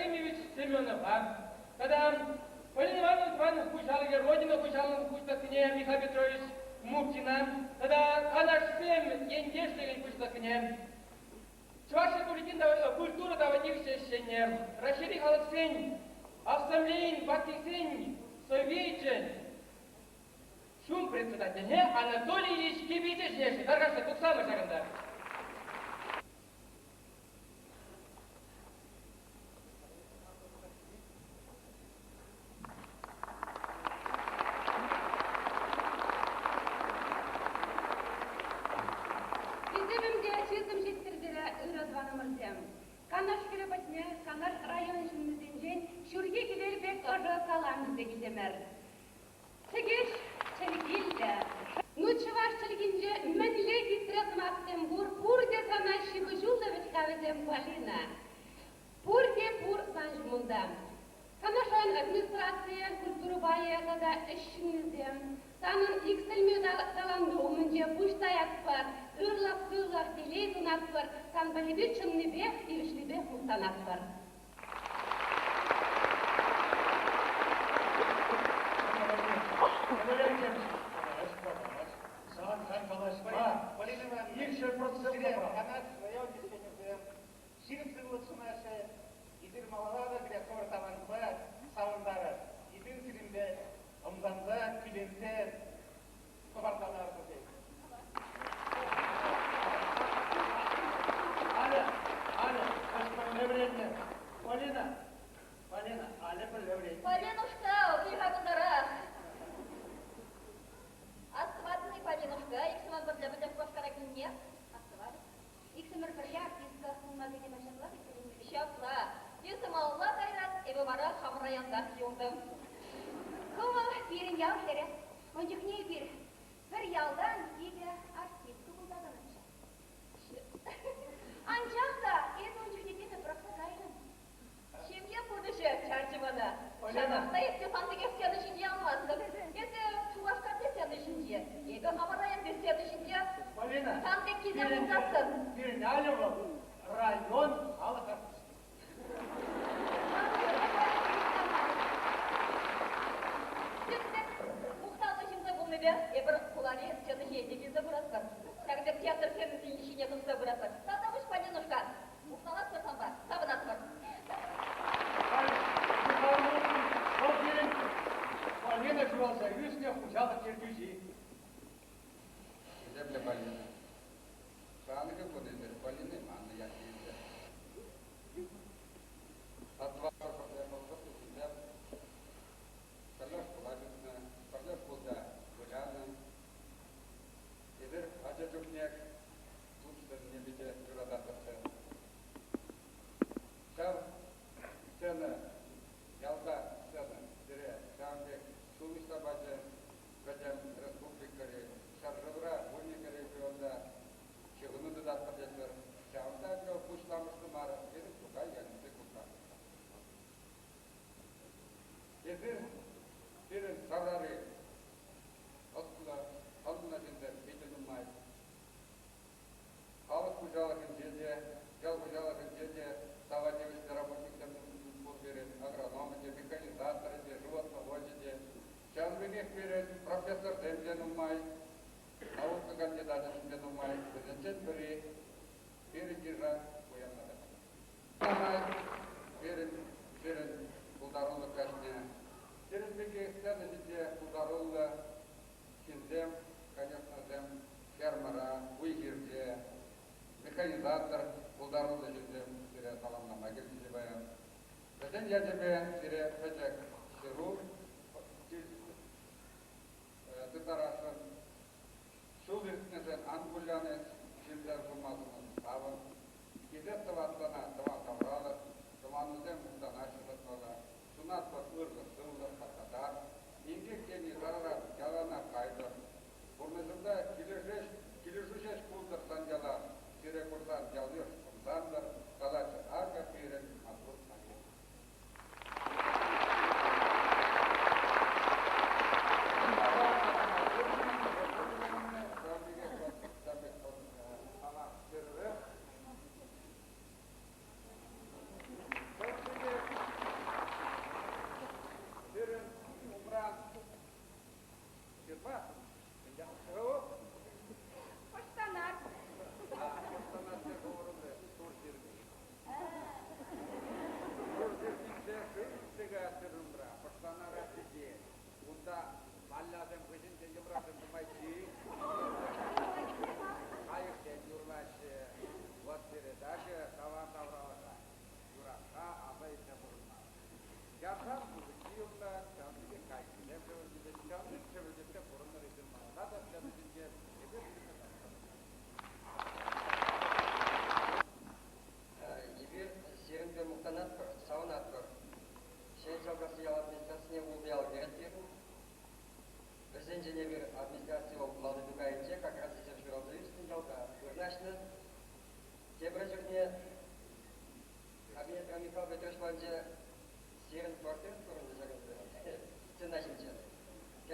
Артемьевич Семенова тата Полина Ивановна тӑван хуҫалӑхӗ Родина хуҫалӑхӑн пуҫлӑхне Михаил Петрович Муртина тата Канашсем ентешлӗхӗн пуҫлӑхне Чӑваш Республикин культура тава тивӗҫлӗ ӗҫченне Раҫҫейри халӑхсен ассамблейин ваттисен совечӗн ҫум председательне Анатолий Ильич Кибиче чӗнесшӗн. Тархасшӑн, тухсамӑр ҫакӑнта. Хисепӗм те чысӑм ҫиттӗр сире, ырӑ тӑванӑмӑрсем. Канаш хӗрӗ патне Канаш район ҫыннисенчен ҫурхи хӗвел пек ӑшӑ салам илсе килтӗмӗр. Чӗкеҫ чӗлхиллӗ. Ну, чӑваш чӗлхинче мӗнле хитре сӑмахсем пур, пурте сана ҫыпӑҫуллӑ вӗт-ха вӗсем, Полина. Пурте пур сан ҫумунта. Канаш район администрацийӗ, культура пайӗ тата ӗҫ ҫыннисем санӑн иксӗлми таланту умӗнче пуҫ таятпӑр, ырлӑх-сывлӑх, телей сунатпӑр, санпа эпир чӑннипех, тивӗҫлипех мухтанатпӑр. Сан калаҫма икҫӗр Канаш район ӗҫченӗсем ҫирӗп сывлӑх сунаҫҫӗ. Эсир малалла та пире хӑвӑр талантпа савӑнтарӑр. Эпир сирӗнпе ӑмсанса, киленсе хӑпартланар тесен. Аля, Аля, пӗрле вӗреннӗ. Полина, Полина, Аля пӗрле вӗреннӗ. Полинушка, кил-ха кунтарах. Астӑватӑн-и, Полинушка, иксӗмӗр пӗрле пӗрле Шупашкара килнине? Астӑватӑп. Иксӗмӗр пӗрле артистка пулма кӗтӗмӗр ҫапла вӗт Ҫапла. Эсӗ малалла кайран, эпӗ вара хамӑр районтах юлтӑм. Ку вӑл пирӗн ял хӗрӗ. Ун чухне эпир пӗр ялтан икӗ артистка пулса тӑнӑччӗ. Анчах та эсӗ ун чухне темӗн пӑрахса кайрӑн. Ҫемье пурнӑҫӗ чарчӗ мана. Ҫапах та эп те сан пекех сцена ҫинче анмастӑп. Эсӗ Шупашкарти сцена ҫинче, эпӗ хамӑр районти сцена ҫинче. Полина, Сан пеккисем пулсассӑн. Пирӗн Аля вӑл район халӑх артистки. Мухтавлӑ ҫынсем пулнипе эпир хулари сцена ҫине те килсе пыратпӑр. Ҫакӑн пек театр сцени ҫине тухса пыратпӑр. Тавтапуҫ, Полинушка. Мухтанатпӑр санпа, савӑнатпӑр. Вӑл пирӗн Полина ҫуралса ӳснӗ хуҫалӑх ертӳҫи. Хисеплӗ Полина, шанӑҫӗ пур эсир Полина маннӑ ятне илсе. Татӑватпӑр пӗрле вӑхӑт ҫынсем пӗрле шкула чупнӑ, пӗрле шкулта вылянӑ. Эсир ача чухнех туссене питӗ юрататӑрччӗ. Ҫав сцена, ялта сцена сире ҫавӑн пек ҫул уҫса пачӗ. Пӗтӗм республикӑри, ҫӗршывра, вуникӗ регионта ҫыхӑну тытатпӑр тетпӗр. Ҫавӑнта ӗнтӗ пуҫламӑшлӑ мар, пирӗн Тукай ялӗнче клубра. Эсир пирӗн таврари ӑслӑ, тӑнлӑ ҫынсем питӗ нумай. Халӑх хуҫалӑхӗнче те, ял хуҫалӑхӗнче те тава тивӗҫлӗ работниксем пур пирӗн, агрономӗ те, механизаторӗ те, животновочӗ те. Ҫавӑн пекех пирӗн профессорсем те нумай, наука кандидачӗсем те нумай. Вӗсенчен пӗри пирӗн йыша пуянлатать. Пирӗн, пирӗн пултарулӑх каҫне. Сирӗн пекех сцена ҫинче пултаруллӑ ҫынсем, конечно, вӗсем фермӑра, уй-хирте, механизатор пултаруллӑ ҫынсем сире саламлама килчӗҫ паян. Вӗсен ячӗпе сире пӗчӗк ҫыру тыттарасшӑн. Ҫул иртнӗшӗн ан кулян эс, ҫынсем сумасӑнӑн савӑн. Хисеп тӑвас сана тӑван тавралӑх, тӑванусем мухтанаҫҫӗ санпала. Сунатпӑр ырлӑх-сывлӑх, пархатар. Инкек тени тарӑран яланах кайтӑр. Пурнӑҫӑмта килӗшӳ ҫеҫ пултӑр сан ялан. Сире курсан ял-йыш ӑмсантӑр, калаҫҫӗ акӑ пирӗн маттур Мария.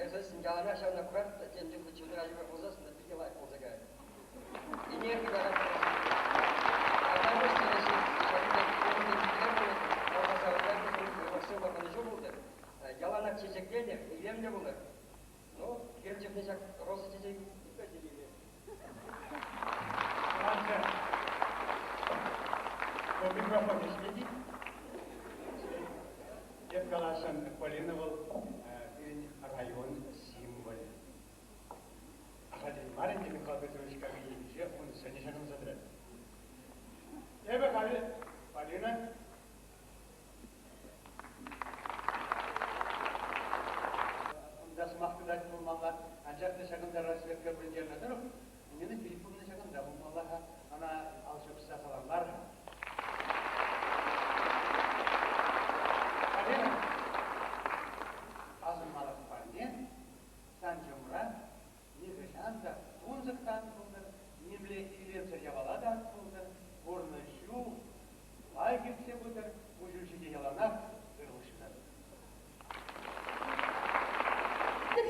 Кайсассӑн яланах ҫавна куратӑп та тем чухлӗ чунра йывӑр пулсассӑн та питӗ лайӑх пулса каять. Энерги парать. Яланах чечекленӗр, илемлӗ пулӑр. Ну, пирӗн чухне ҫак роза чечек ытла Тӑвансем, микрофон ӗҫлет-и? Эп каласшӑн, Полина вӑл пирӗн район символӗ. Ахальтен мар ӗнтӗ Михаил Петрович кабинетӗнче ун сӑнӗ ҫакӑнса тӑрать. Эпӗ халӗ Полина Унта сӑмах тытать пулмалла, анчах та ҫакӑнта разведка пӗлтернӗ тӑрӑх Нина Филипповна ҫакӑнта пулмалла-ха, ӑна ал ҫупса саламлар-ха. Полина, асӑнмалӑх парне сан ҫумра нихӑҫан та тунсӑх та ан пултӑр, нимле илемсӗр япала та ан пултӑр, пурнӑҫу лайӑх иртсе пытӑр, куҫу ҫине яланах ырлӑх ҫутатӑр.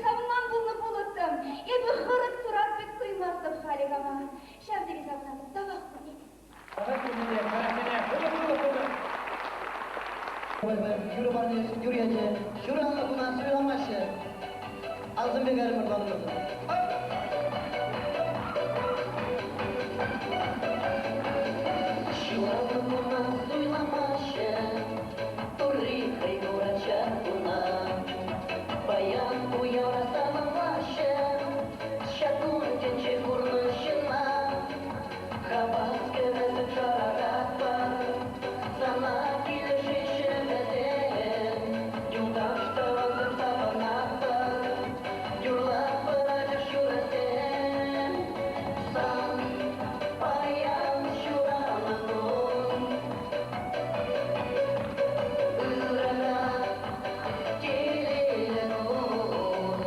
Савӑнман пулнӑ пулӑттӑм. Эпӗ хӑрӑк турат пек туймастӑп халӗ хама. Ҫав тери савӑнатӑп. Тавах пурне те. Тавах пурне те. Ырӑ пулӑр пулӑр. Юрӑ парне юр ячӗ. Ҫуралнӑ куна суйламаҫҫӗ. Алсемпе кайрӑмӑр тӑванӑмӑрсем. Ҫуралнӑ куна суйламаҫҫӗ. Турри хӑй курать ҫак куна. Паян уявра саламлаҫҫӗ. Ҫак кун тӗнче курнӑ ҫынна. Хавас кӗвӗсем шӑрататпӑр. Сана килӗшеҫҫӗ вӗсем. Юлташ тӑвансем савӑнатпӑр. Юрлатпӑр ачаш юрӑсем. Сан паян ҫуралнӑ кун. Ырӑ та телейлӗ кун.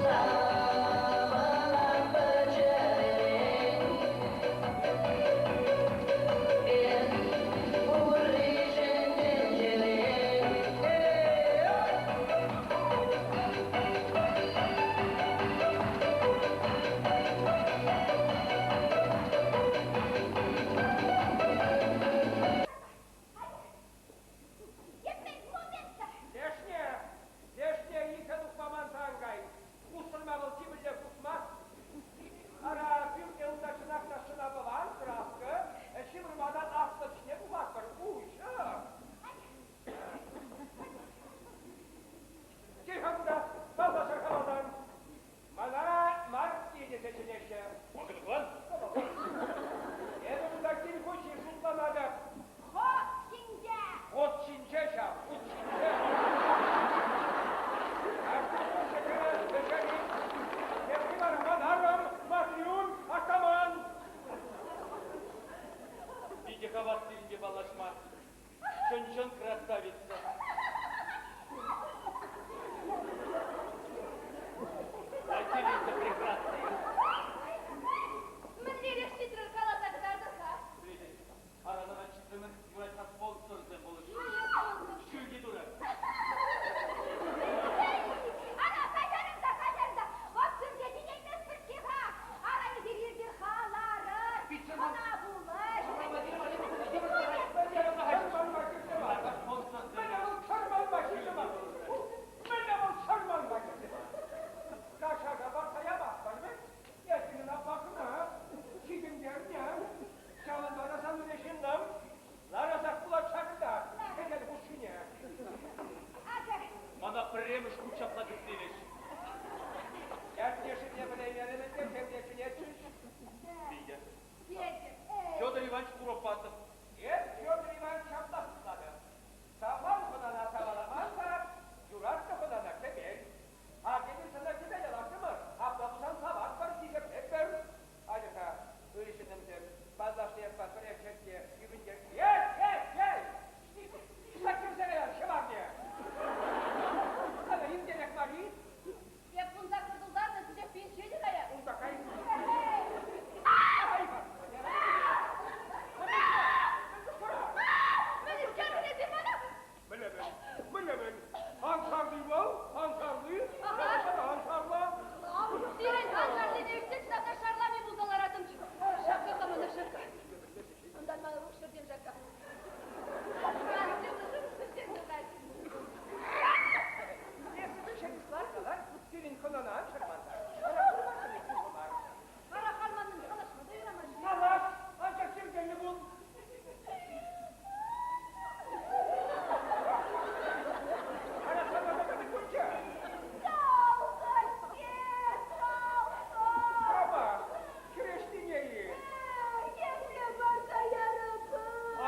Савӑнатпӑр чӗререн. Эс пурришӗн тӗнчерен. Лешне, лешне илсе тухма манса ан кай. Кустӑрма вӑл тимӗрле пусмасть. Ара, пӳрте унта чӑнах та шӑна-пӑван, краска, ҫывӑрма та аслӑ ҫине тухатпӑр, уҫӑ. Тихо кунта, паллашар хавалсан. Мана Марти тесе чӗнеҫҫӗ. Мӑкӑрлан? Эпӗ кунта кил хуҫи шутланатӑп. Хут ҫинче! Хут ҫинче ҫав, хут ҫинче. Кашни кун ӗҫӗри. Тепри вара ман арӑм, Матрюн, атаман. Питӗ хавас сирӗнпе паллашма. Чӑн-чӑн красавица. Василиса прекрасная. Мӗнлерех ҫитрӗр каласа кӑтартӑр-ха? Пӗлетӗп. Аран-аран ҫитрӗмӗр, юрать-ха спонсорсем пулӑшрӗҫ. Ҫӳлти Турӑ. Ара, каҫарӑр та, каҫарӑр та. Вӑт пӳрте ҫитейместпӗр-ҫке-ха. Ара, эсир иртӗр-ха, ларӑр. Хӑна пулӑш. Мӗне вӑл чӑрманма кирлӗ мар? Мӗне вӑл чӑрманма кирлӗ мар? Кашака парса яма.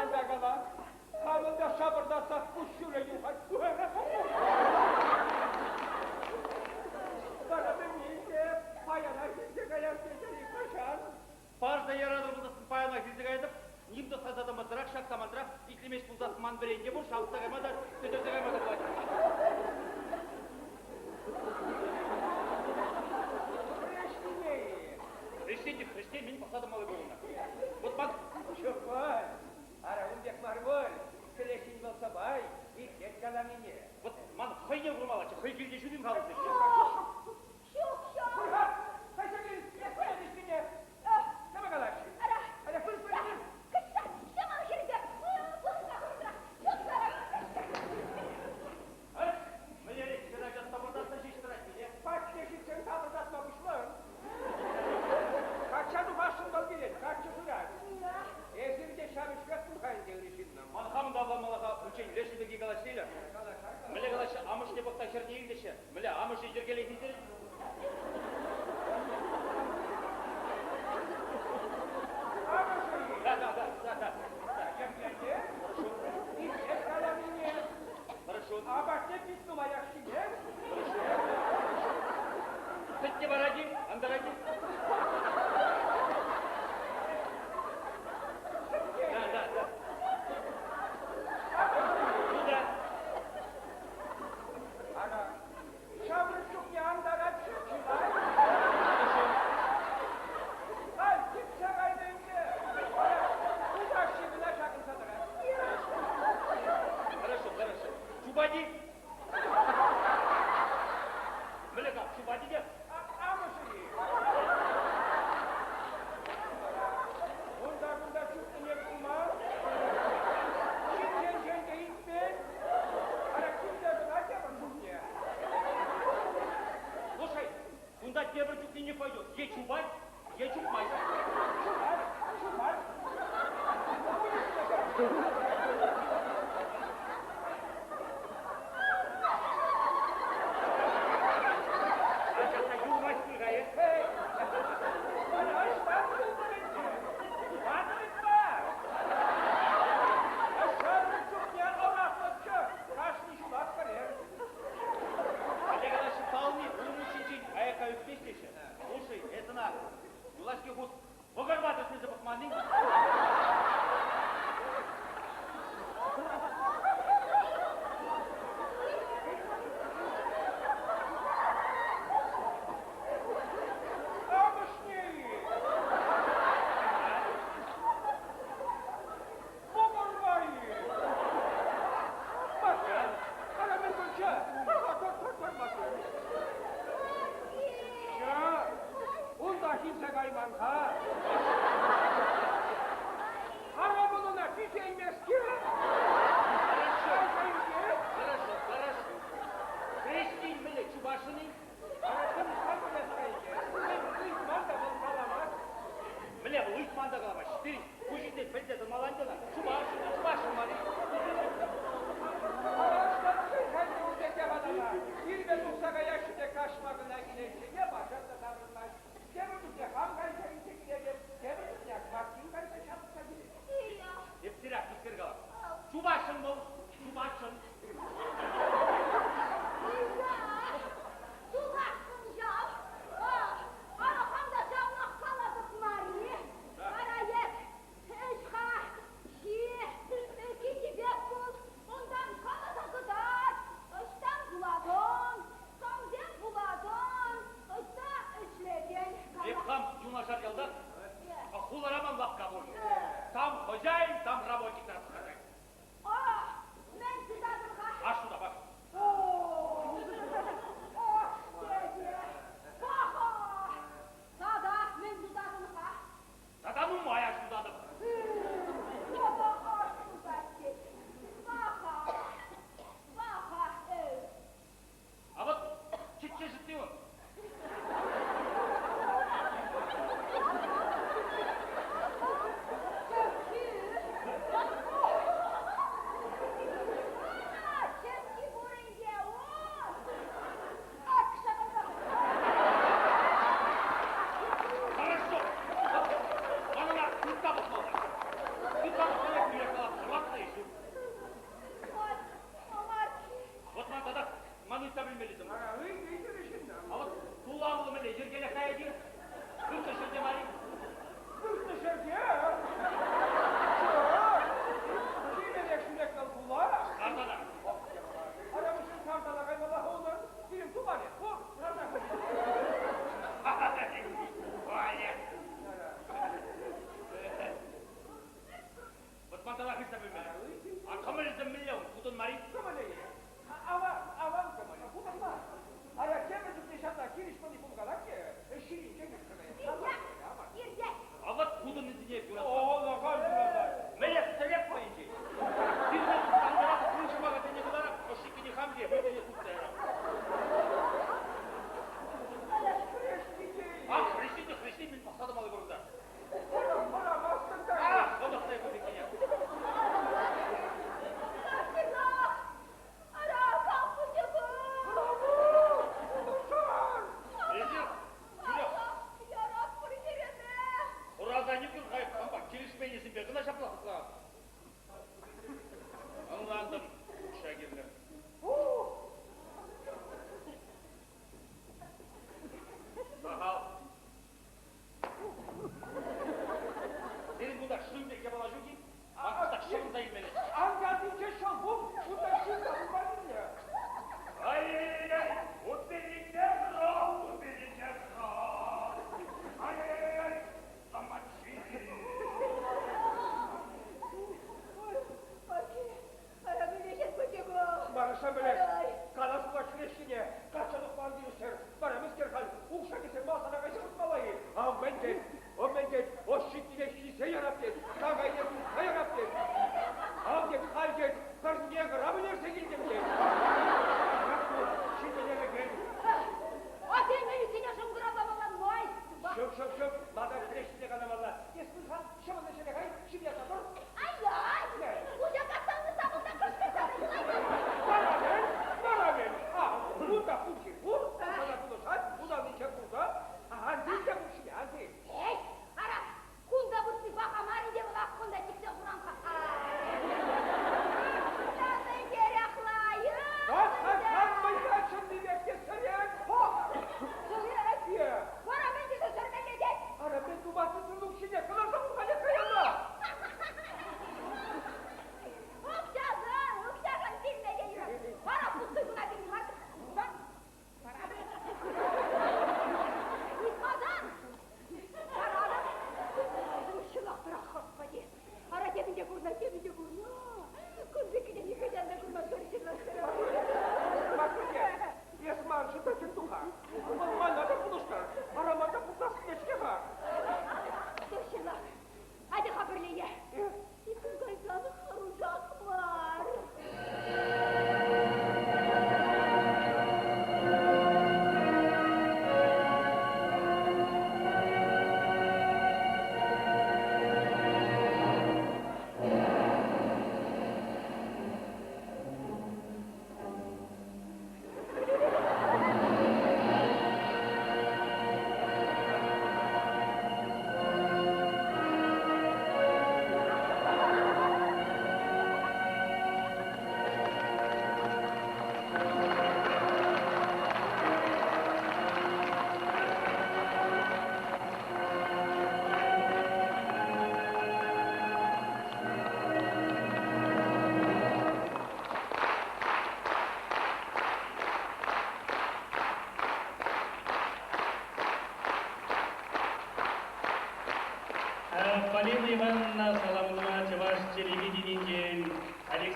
Ан та кала. Хамӑн та шапӑртатсах куҫҫулӗ юхать. Вара мӗн те паянах илсе каяс тетӗр-и хӑҫан? Парса яратӑр пулсассӑн паянах илсе каятӑп. Ним тӑхтаса тӑмасӑрах ҫак самантрах итлемест пулсассӑн ман вӗренте пур, шалтса кайма та, сӗтӗрсе кайма та пулать. Хресчене-и? Хресчен те хресчен, мӗн пӑхса тӑмалли пур унта? Вот ман... Ҫук вӑл. Ара, ун пек мар вӑл. Кӗлеҫин вӑл сӑпай, итлет каланине. Вот ман хӑйне курмаллаччӗ, хӑй килте ҫӳрим-ха вӑл. Ҫук, ҫук. Пыр-ха, кайса кил, хӗрӗсене. Кама калаҫҫӗ? Ара. Ара, пыр, пыр, пыр. Кӑҫса, ҫӑмӑл хӗрсем. Пулса, пулса, чуптарах. Ах, мӗнерек хӗрача тӑпӑртатса ҫеҫ тӑрать пире. Патне ҫитсен тапӑртатма пуҫлан. Качча тухасшӑн вӑл килет, каччӑ шырать. Эсир те ҫав ӗҫрех пуль-ха ӗнтӗ, ырӑ ҫыннӑм. Ман хамӑн та авланмалла-ха, унччен лешӗ пирки калаҫса илер. Мӗнле калаҫҫӗ, амӑшне пӑхса хӗрне илтеҫҫӗ. Мӗнле, амӑшӗ йӗркеллех илтерет? Амӑшӗ-и? Да, да, да, да, да. Йӗркене? Итлет каланине. Хорошо. Апатне пит нумаях ҫимен. Сӗтне парать-и, антарать-и? Да, да, да. Ну да. Ара, ҫамрӑк чухне антаратчӗ чылай. Халь типсе кайнӑ ӗнтӗ. Вара хутаҫҫи кӑна ҫакӑнса тӑрать. Хорошо, хорошо. Чупать-и? Мӗнле-ха, чупать-и те? Амӑшӗ-и?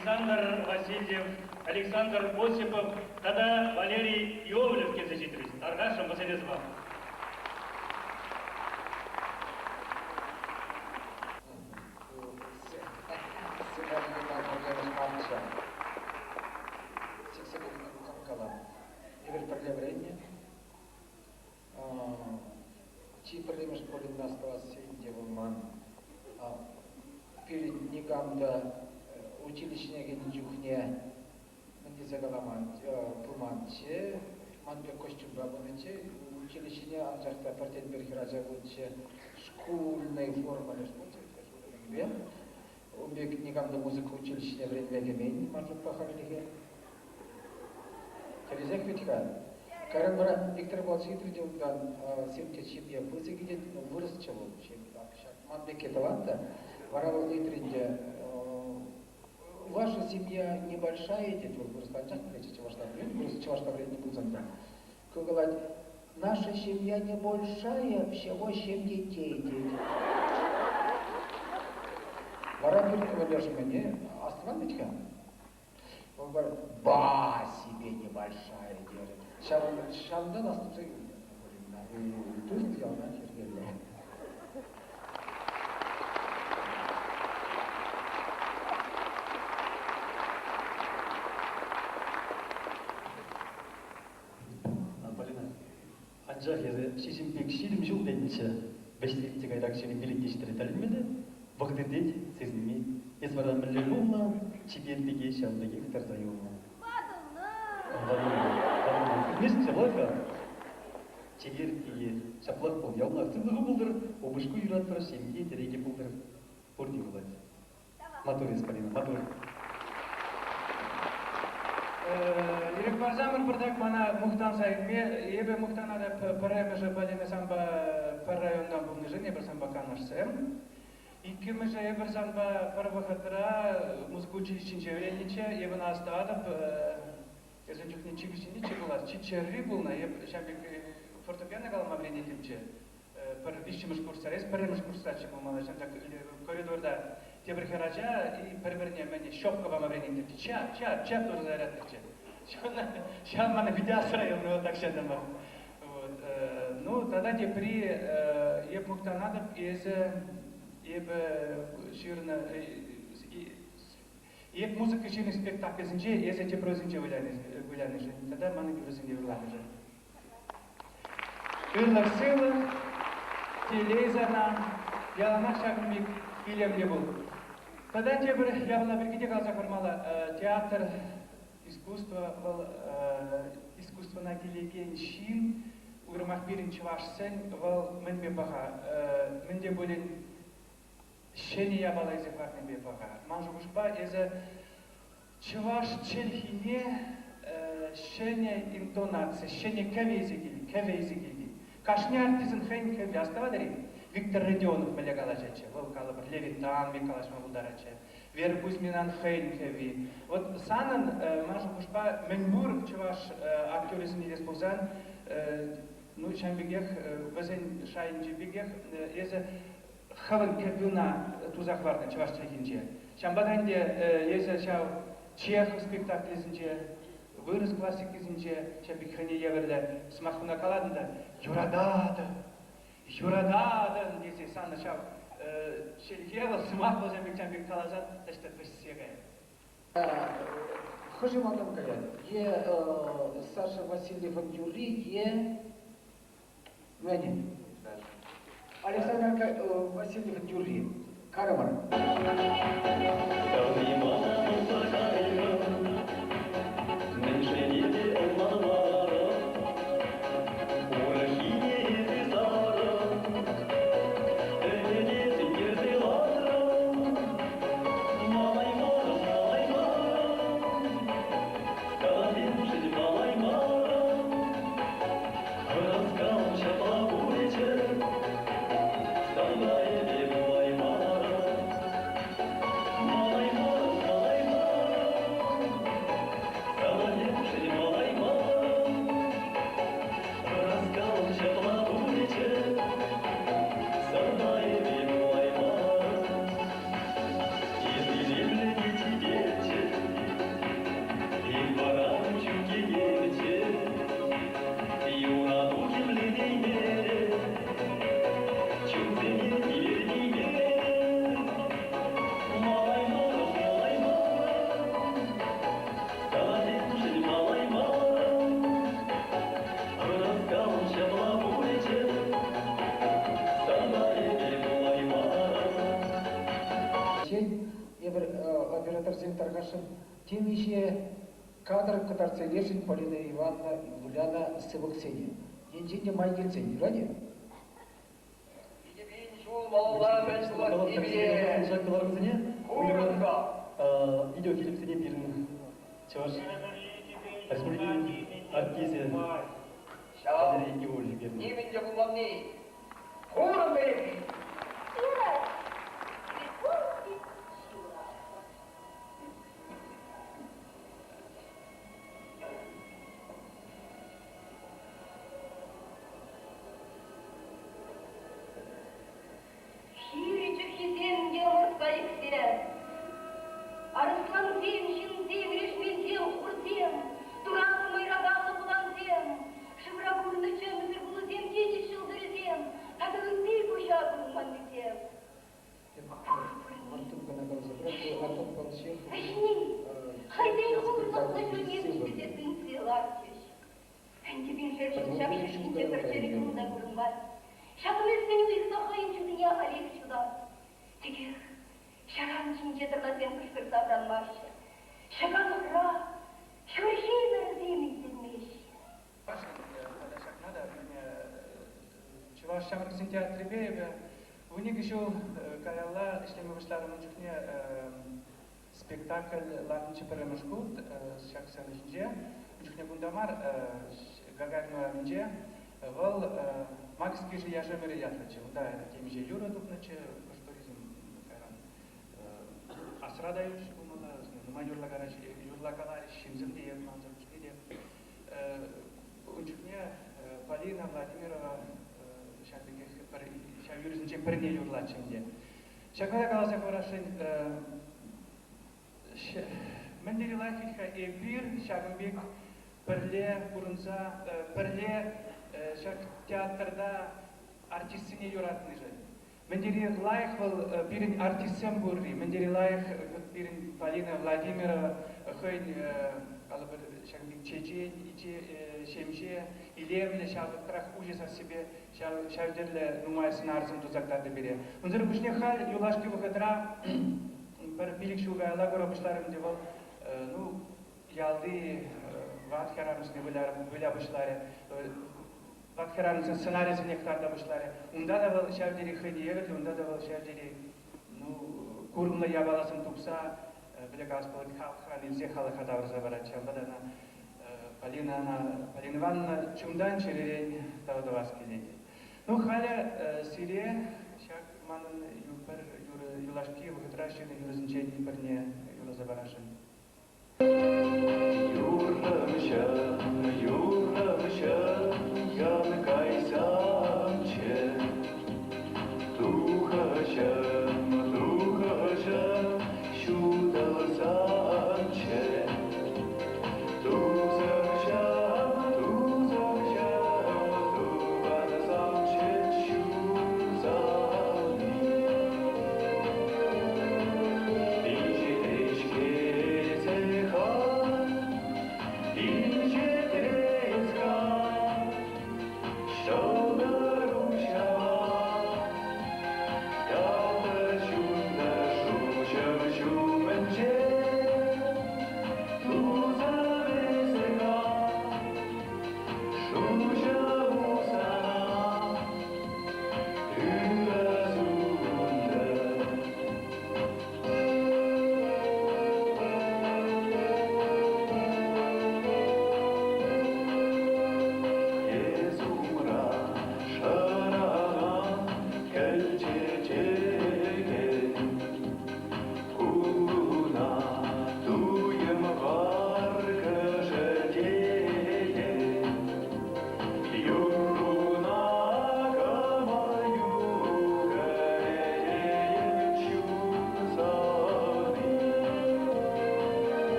Александр Васильев, Александр Осипов тата Валерий Иовлев килсе ҫитрӗҫ. Тархасшӑн вӗсене сӑмах. Сиксе тухнӑ кӑпкала. Эпир пӗрле вӗреннӗ. Чи пӗрремӗш Полина астӑвасси те вӑл ман. Пирӗн никам та училищӗне кӗнӗ чухне мӗн тесе каламан, пыманччӗ. Ман пек костюмпа пынӑччӗ училищӗне, анчах та пӗртен-пӗр хӗрача пулчӗ. Шкульнӑй форма леш пулчӗ, Ун пек никам та музыка училищине вӗренме кӗмен ман шутпа хальлӗхе. Тӗрӗсех вӗт-ха. Кайран вара Виктор Павлович ыйтрӗ те унтан, сирӗн ҫемье пысӑк тет, ну вырӑсчӗ вӑл ҫемье, ҫак ман пекки тӑван та. Вара вӑл ыйтрӗ ӗнтӗ, ваша семья небольшая, тет вӑл вырӑсла анчах пӗлетчӗ чӑвашла пӗлмен, вырӑс чӑвашла вӗреннӗ пулсан та. Ку калать, наша семья небольшая, всего семь детей, тет. Вара пӳрт лешмене астӑван вӗт-ха. Вӑл говорит, ба себе небольшая, терӗ. Ҫавӑнтан астуса юлнӑ. Туслӑх яланах йӗркеллӗ. Полина, анчах эсӗ ҫиҫӗм пек 20 ҫул тенӗччӗ. Вӗҫсе иртсе кайтак ҫирӗм пилӗк те ҫитрӗ тӗлӗнмелле. Вӑхӑт иртет, сисӗнми. Эс вара мӗнле пулнӑ, чипер пике ҫавӑн пекех тӑрса юлнӑ. Ватӑлнӑ. Ватӑлнӑ. Ватӑлнӑ. Сисмест ҫаплах-ха. Чипер пике ҫаплах пул. Яланах сывлӑху пултӑр, упӑшку юраттӑр, ҫемье тӗрекӗ пултӑр. Пурте пулать. Маттур эс, Полина, маттур. Ирӗк парсамӑр пӑртак мана мухтанса илме. Эпӗ мухтанатӑп пӗрремӗшӗ Полина санпа пӗр районтан пулнишӗн, эпир санпа канашсем. Иккӗмӗшӗ эпир санпа пӗр вӑхӑтра музыка училищинче вӗреннӗччӗ. Эпӗ ӑна астӑватӑп. Эсӗ чухне чи кӗҫӗнниччӗ пулас, чи чӗрри пулнӑ. Эп ҫав пек фортепиано калама вӗренеттӗмччӗ. Пӗр виҫҫӗмӗш курсра, эс пӗрремӗш курсраччӗ пулмалла, ҫантак коридорта тепӗр хӗрача и пӗр-пӗрне мӗн щепка пама вӗренеттӗмччӗ. Чап, чап, чап туса яраттӑмччӗ. Ҫав мана питӗ асра юлнӑ вот так ҫантамах. Вот. Ну, тата тепри эп мухтанатӑп, эсӗ эпӗ ҫырнӑ эп музыка ҫырнӑ спектакльсенче эсӗ тӗп рольсенче вылянӑшӑн тата манӑн юрӑсене юрланӑшӑн. Ырлӑх-сывлӑх, телей сана, яланах ҫакӑн пек илемлӗ пул. Тата тепӗр япала пирки те каласа хӑвармалла. Театр, искусство вӑл искусствӑна килекен ҫын, уйрӑмах пирӗн чӑвашсен, вӑл мӗнпе паха? Мӗн те пулин ҫӗнӗ япала илсе хӑварнипе паха. Ман шухӑшпа, эсӗ чӑваш чӗлхине ҫӗнӗ интонаци, ҫӗнӗ кӗвӗ илсе килнӗ, кӗвӗ илсе килнӗ. Кашни артистӑн хӑйӗн кӗвви. Астӑватӑр-и? Виктор Родионов мӗнле калаҫатчӗ? Вӑл, калӑпӑр, Левитан пек калаҫма пултаратчӗ. Вера Кузьминан хӑйӗн кӗвви. Вот санӑн, ман шухӑшпа, мӗнпур чӑваш актерӗсене илес пулсан, ну, ҫавӑн пекех, вӗсен шайӗнчи пекех, эсӗ хӑвӑн кӗввӳна туса хӑварнӑ чӑваш чӗлхинче. Ҫавӑнпа та ӗнтӗ эсӗ ҫав Чехов спектаклӗсенче, вырӑс классикисенче ҫав пек хӑйне евӗрлӗ сӑмахуна калатӑн та юрататӑп, юрататӑн тесе санӑн ҫав чӗлхе вӑл сӑмах вӑл ҫав пек ҫав пек каласан таҫта вӗҫсе каять. Хӑшӗ малтан каять? Е Саша Васильевӑн юрри, е Мӗн? Александр Васильевӑн юрри. Карӑмӑр. Савни мана пулса кайрӑм, мӗншӗн эсӗ ӑнланмарӑн? Урӑххине эсӗ сарӑн, ӗмӗте сӳнтерсе лартрӑн. Малаймарӑм, малаймарӑм, камсемшӗн малаймарӑм. Ӑраскал ҫапла пулчӗ, санпа эпӗ пулаймарӑм. Операторсем тархасшӑн темиҫе кадр кӑтартса илесшӗн Полина Ивановна вылянӑ сыпӑксене. Енчен те май килсен, юрать-и? Пин ҫул малалла мӗн пуласси пире Ҫак кӑларӑмсене курӑн-ха. Видеофильмсене пирӗн Чӑваш Республикин артисчӗ Ҫав Валерий Иовлев ӳкернӗ. нимӗн те пулманни курӑн эпир. Ҫывӑрать. Пурте ҫывӑратпӑр. Хир чӑххисем те ӑмӑрткайӑксем, арӑслансем, ҫынсем, эрешменсем, хурсем, туратлӑ мӑйракаллӑ пӑлансем, шывра пурӑннӑ чӗмсӗр пулӑсем, тинӗс ҫӑлтӑрӗсем тата ытти куҫа курӑнманнисем. Вӑрттӑн кӑна каласа пырать, Антон Павлович Чехов Вӗҫни хӑйсен хурлӑхлӑ ҫулне вӗҫлесе сӳнсе ларчӗҫ. Ӗнтӗ пиншер ҫул ҫак ҫӗр ҫинче пӗр чӗрӗ чун та курӑнмасть. Ҫак мӗскӗн уйӑхса хӑйӗн ҫутине ахалех ҫутать. Текех ҫаран ҫинче тӑрнасем кӑшкӑрса вӑранмаҫҫӗ. Ҫӑкалӑхра ҫурхи нӑрӑсем илтӗнмеҫҫӗ. Тата ҫакна та Чӑваш ҫамрӑксен театрӗпе эпӗ 12 ҫул каялла ӗҫлеме пуҫларӑм. Ун чухне спектакль лартнӑччӗ пӗрремӗш хут ҫак сцена ҫинче. Ун чухне кунта мар, Гагарин урамӗнче. Вӑл Макс Киши яш ӗмӗрӗ ятлӑччӗ. Унта темиҫе юрӑ тухнӑччӗ, хӑш-пӗрисем кайран асра та юлчӗҫ пулмалла. Нумай юрлакаларӗҫ ҫынсем те, эпӗ мансӑр пуҫне те. Ун чухне Полина Владимирова ҫав пекех пӗр ҫав юрӑсенчен пӗрне юрлатчӗ ӗнтӗ. Ҫакна та каласа хӑварасшӑн, мӗн тери лайӑх-ха эпир ҫакӑн пек пӗрле пурӑнса, пӗрле ҫак театрта артистсене юратнишӗн. Мӗн тери лайӑх вӑл пирӗн артистсем пурри, мӗн тери лайӑх пирӗн Полина Владимирова хӑйӗн калӑпӑр ҫакӑн пек чечен, ҫемҫе, илемлӗ, ҫав вӑхӑтрах уҫӑ сассипе ҫав, ҫав тӗрлӗ нумай сӑнарсем туса кӑтартнӑ пире. Унсӑр пуҫне халь юлашки вӑхӑтра пӗр 5 ҫул каялла кура пуҫларӑм ӗнтӗ вӑл, ну, ялти ват хӗрарӑмсене выля пуҫларӗ. Ват хӗрарӑмсен сӑнарӗсене кӑтарта пуҫларӗ. Унта та вӑл ҫав тери хӑйне евӗрлӗ, унта та вӑл ҫав тери ну, курӑмлӑ япаласем тупса, пӗлӗк пулать, халӑхран илсе халӑха тавӑрса парать. Ҫавӑнпа та ӑна Полина, ӑна, Полина Ивановна чунтан-чӗререн тав тӑвас килет. Ну, халӗ сире ҫак манӑн пӗр юрӑ юлашки вӑхӑтра ҫырнӑ юрӑсенчен пӗрне юрласа парасшӑн. Юррӑмҫӑм, юррӑмҫӑм, ян кайсамччӗ. Тухӑҫӑм, тухӑҫӑм, ҫутӑлсамччӗ. Тусӑмҫӑм, тусӑмҫӑм, тупансамччӗ ҫусани. Инҫетре-ҫке.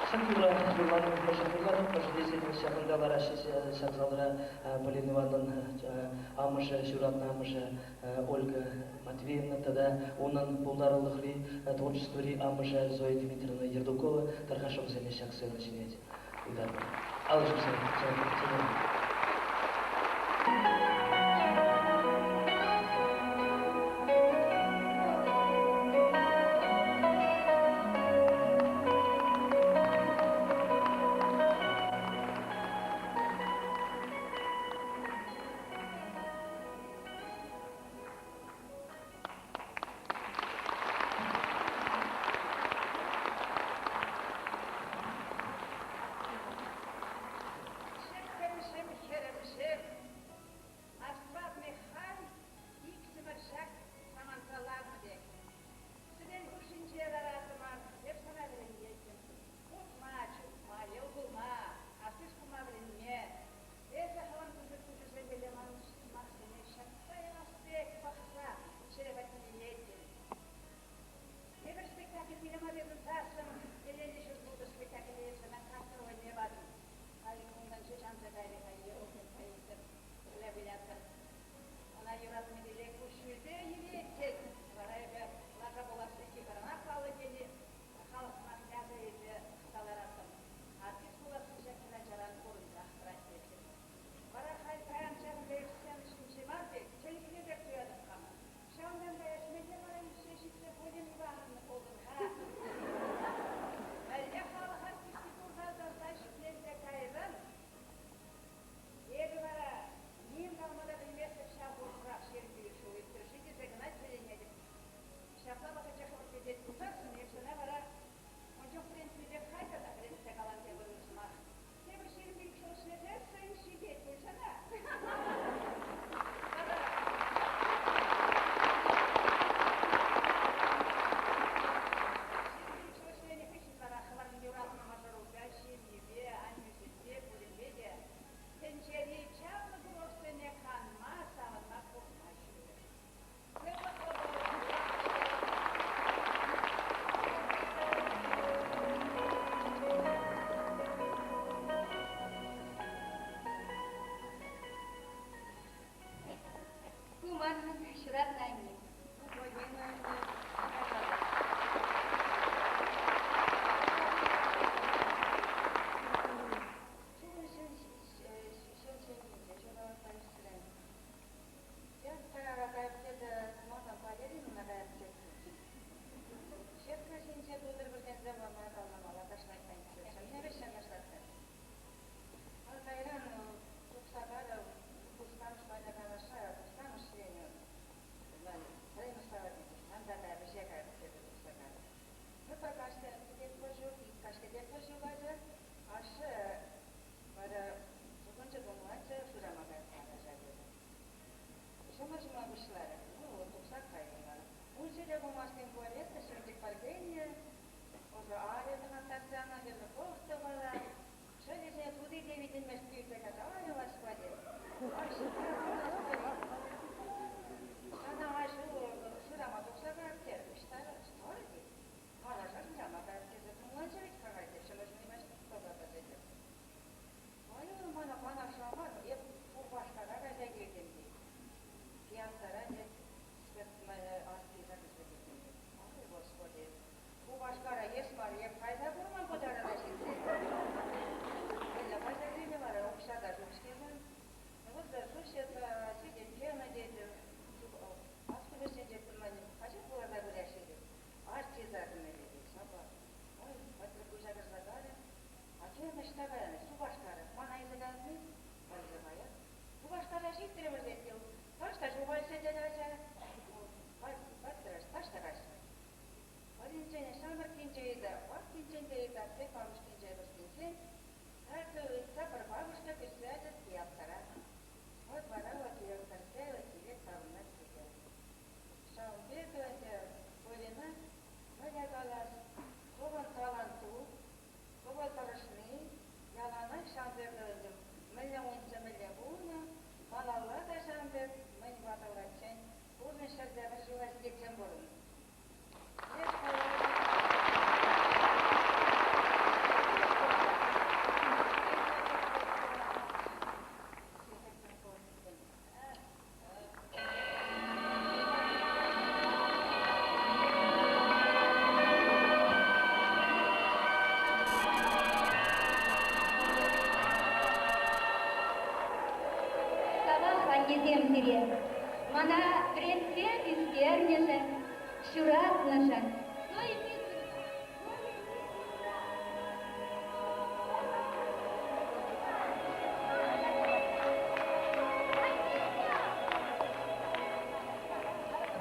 Ҫак юрра юрланӑ, мӗншӗн юрланӑ, мӗншӗн тесен ҫакӑнта лараҫҫӗ ҫак залра Полина Ивановнӑн амӑшӗ, ҫуратнӑ амӑшӗ Ольга Матвеевна тата унӑн пултарулӑхри, творчествӑри амӑшӗ Зоя Дмитриевна Ердукова тархасшӑвсене ҫак сцена ҫине ыйтатпӑр. Алӑ ҫупса чӗнетӗп. Чӗппӗмҫӗм, хӗрӗмҫӗм, Аслав Михаль иксӗмӗр ҫак самантра ларнӑ пек. Сӗтел хушшинче лараттӑмӑр, эп сана вӗрентеттӗм. Утма, чупма, йӑл кулма, артист пулма вӗренме. Эсӗ хӑвӑн пысӑк куҫусемпеле ман сӑмахсене ҫапса ярас пек пӑхса чӗре патне илеттӗн. Тепӗр спектакль выляма тытӑнсассӑн Телейлӗ ҫул пултӑр спектакле эп сана касса рольне патӑм. Халь унтан ҫеҫ анса кайрӗ-ха опытпа илтӗм, пӗрле вылятӑр. Ӑна юратнипеле куҫҫульпе йӗрет тет. Вара эпӗ лаша пуласси тихӑранах паллӑ тени халӑх сӑмахне аса илсе хытса лараттӑм. Артист пуласси ҫак хӗрачаран курӑнсах тӑрать теттӗм. Вара халь паян ҫакӑн пек сцена ҫинче мар пек, тӗлӗкре пек туятӑп хама. Ҫавӑнтанпа ӗҫмелле вара ӳссе ҫитсе Полина Ивановна пултӑн-ха. Мӗнле халӑх артистки пулса тӑрса ҫӗкленсе кайрӑн? Эпӗ вара ним калама та пӗлместӗп ҫав хушӑрах 25 ҫул иртрӗ-ши тесе кӑна тӗлӗнетӗп. Ҫапла вӑхӑчӗ хӑвӑрт иртет пулсассӑн эп сана вара ун чух вӗрентнӗ пек халь тата вӗрентсе калам тепӗр ыр сӑмах. Тепӗр 25 ҫул ӗҫлесессӗн ҫитет пуль сана. Тата 25 ҫул ӗҫленӗ хыҫҫӑн вара хӑвӑрӑн юратнӑ мӑшӑрупа, ҫемйӳпе, аннӳсемпе, пуринпе те тӗнчери чаплӑ курортсене канма, савӑнма, курма ҫӳрӗр. Сывлӑхлӑ пулӑр! Ку манӑн ҫуратнӑ анне. Чухӑн ҫын ҫемйинче ҫуралса ӳсрӗм. Театра каяп тесе малтан балеринӑна каяп теттӗм. Ҫетка ҫинче тутӑр пӗркенсе мана калламалла ташлаттӑмччӗ. Чӑнне вӗҫҫӗн ташлаттӑм. Вӑл кайран тухса карӗ, пуҫламӑш Валя Канаша, пуҫламӑш ҫӳренӗ. Пӗрремӗш савӑтӗнче сан та каяп, ӗҫе каяп тесе тухса карӗ. Ну, пӗр каҫ кӗтетпӗр ҫук, ик каҫ кӗтетпӗр ҫук ача. Ашшӗ вара тупӑнчӗ, тумланчӗ, шырама кайрӗ Канаша тесе. Ҫумӑр ҫума пуҫларӗ. Ну, тухсах кайрӑмӑр. Ун ҫине пымашкӑн туалетка ҫӳлтик паркенне, ӑшӑ арӗ тӑхӑнтарса ӑна хӗрлӗ кофта вара. Шӑлӗ ҫине тути те витӗнмест килсе кайса, ай, Господи, ӑҫта Господи? Сана аҫу шырама тухса каять те, ӑҫта, ӑҫта тет. Канаша шырама каять тесе тумланчӗ вӗт-ха халь те, ҫӑмӑл ҫунаймасть таса тесе. Ай, мана Канаша мар, эп Шупашкара кайса килтӗм тет. Пьяцара тет, артиста кӗрсе килтӗм тет. Ай, Господи, Шупашкара эс мар, эп кайса курман ку тарана ҫитсе. Мӗнле кайса килнӗ вара, укҫа та ҫук-ҫке ман. Вот сусед сидит, пена тет, автобуссенче хаҫат вуласа пыраҫҫӗ тет. Артиста кӗмелле тет, ҫапла. Ой, пӗтрӗ пуҫа кӗрсе карӗ. Атьӑр ӑҫта каян? Шупашкара. Мана илсе каясни? Илсе каяс. Шупашкара ҫитрӗмӗр тет. Таҫта ҫухалчӗ тет ача. Паттӑраш таҫта каҫрӗ. Пӗринчен ҫамрӑккинче ыйта, ваттинчен те ыйтать те бабушкинче вӗҫленсен, такӑ ыйтса пӗр бабушка кӗрсе ячӗ театра. Вӑт вара вӑл киле киле таврӑнать тесе. Ҫавӑн пек ӗнтӗ Полина мӗне калас, хӑвӑн таланту, хӑвӑ тӑрӑшни яланах ҫавӑн пек ӗнтӗ мӗнле унччен мӗнле пулнӑ, малалла та ҫавӑн пек мӗн ватӑлаччен. сире. Мана вӗрентсе ӳстернӗшӗн, ҫуратнӑшӑн. Зоя Дмитриевна, Зоя Дмитриевна!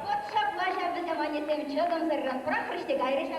Вӑт ҫапла ҫав вӗсем аннесем чӑтӑмсӑррӑн пӑрахрӗҫ те кайрӗҫ.